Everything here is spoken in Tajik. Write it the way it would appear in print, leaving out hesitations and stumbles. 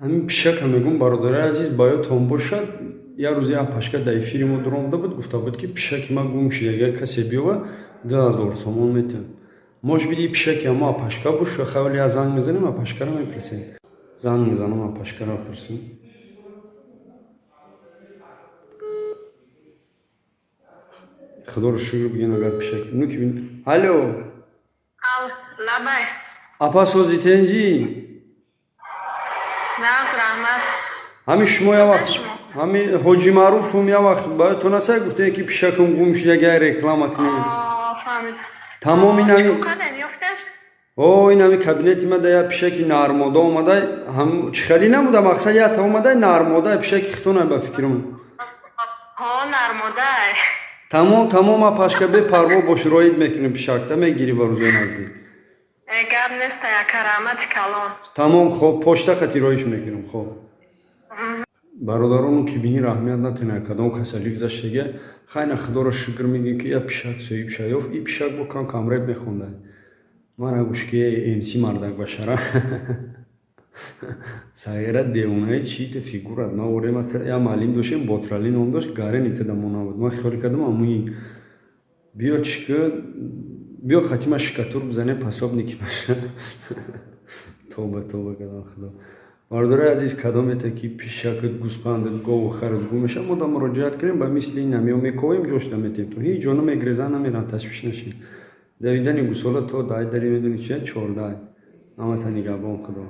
Ҳамин пишака мегӯм, бародари азиз, ба ёдтон бошад, як рӯзе апашка дар эфири мо дуромада буд, гуфта буд, ки пишаки ман гум шид, агар касе биёва, 2000 сомон метиҳам. Может быть, пишаки ҳамо апашка боша. Хавли я занг мезанем, апашкаро мепурсем. Занг мезанам, апашкаро пурсем. Худоро шукр бигем, агар пишаки ну ки. Алло. Лабай. Апа, сози, тенҷӣ? Нағз, раҳмат. Ҳамин шумо як вақт, ҳамин Ҳоҷи Маъруфум, як вақт ба ту насай гуфтае, ки пишакум гум шуд, ягар реклама кунем. Тамом, ин ҳами о ин ҳами кабинети ма да як пишаки нармода омада, чӣ хеле набуда, мақсад якта омада, нармода, пишаки хитона, ба фикрам. Тамом, тамом, апашка, бепарво бош, роид мекунем, пишакта мегирӣ ба рӯзои наздик. Гап неста, карамати калон. Тамом, хоб, почта хати роиш мекунем. Хоб, бародарону ки бини, раҳмият натонад, кадом касалӣ гузаштага. Хайна, худоро шукр мегӯем, ки я пишак соҳиб шаёфт. И пишак бо кам кам реп мехонда. Мара гӯш, ки МС мардак башара сағира девонаи чита фигурат. Ма орема, я маълим доштем, Ботралӣ ном дошт, гарени тада мо набуд. Ман хиёл кардам, амуи биё чика, биё хатима шикатур бизанем, пособники маша. Тоба, тоба кардам, худо. Бародарои азиз, кадомете ки пишакат, гӯспандат, гову харат гум меша, мо да муроҷиат кунем. Ба мисли ин намео мековем, ҷош наметем, то ҳеҷ ҷо намегреза, намеран, ташвиш нашед. Давидани гусола то дай дари, медони чи, 14 амата. Нигаҳбон, худо.